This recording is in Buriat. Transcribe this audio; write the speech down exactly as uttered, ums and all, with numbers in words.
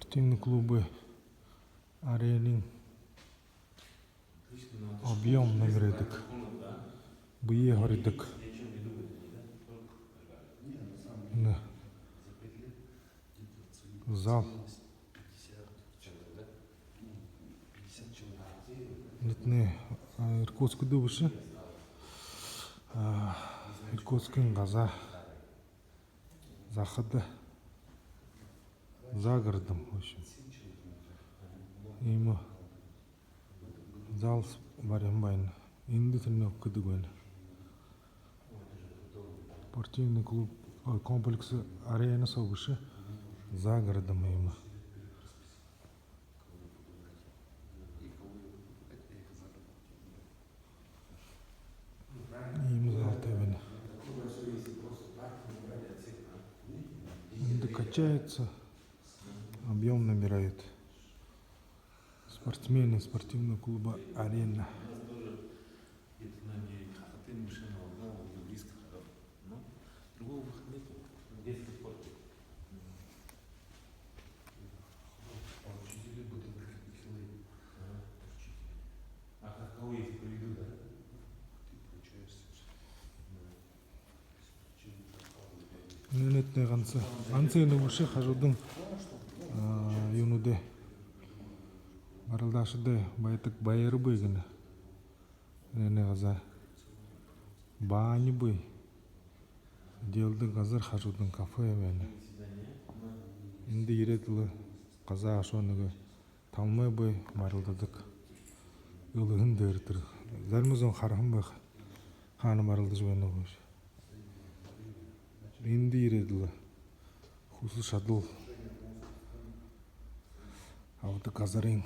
Спортивный клуб «Аренын» объём нэмэрэдэг, бэеэ һоридог. Энэ зал. Нэтнай, а, Иркутскда бэшэ. А, Иркутскын газаа захада, за городом, в общем. Иимэ зал бариһан байна. Эндэ тэрэнээ үгэхэдэг байна. Спортивный клуб, ой, комплекс «Арена» соо бэшэ, за городом иимэ. Иимэ залтай байна. Эндэ качается, объём набирает. Спортсмены спортивного клуба «Арена». Где-то на ней хохотын машина одна, у неё близко хорошо. Ну, другого выхода нету. Детский спорт. А учителя будут приходить. Ага, учителя. А как кого я тебе приведу, да? Ты получаешься. Да. Нэнэтнэ ганса, ганса энэ бэшэ, хажуудань, а, юунүүдэй, барилдаашадай байдаг байра бии гэнэ. Энэнэй газаа бани бии. Эдеэлдэг газар, хажуудань кафе байна. Эндэ ерээд лэ газаа ошоо, нэгэ талмай бии барилдадаг. Үлэһэн дээрэ тэрэ. Зарим зон хараһан байха, хаана барилдажа байнаб гэжэ. Эндэ ерээд лэ хүсэл шадал абадаг газарынь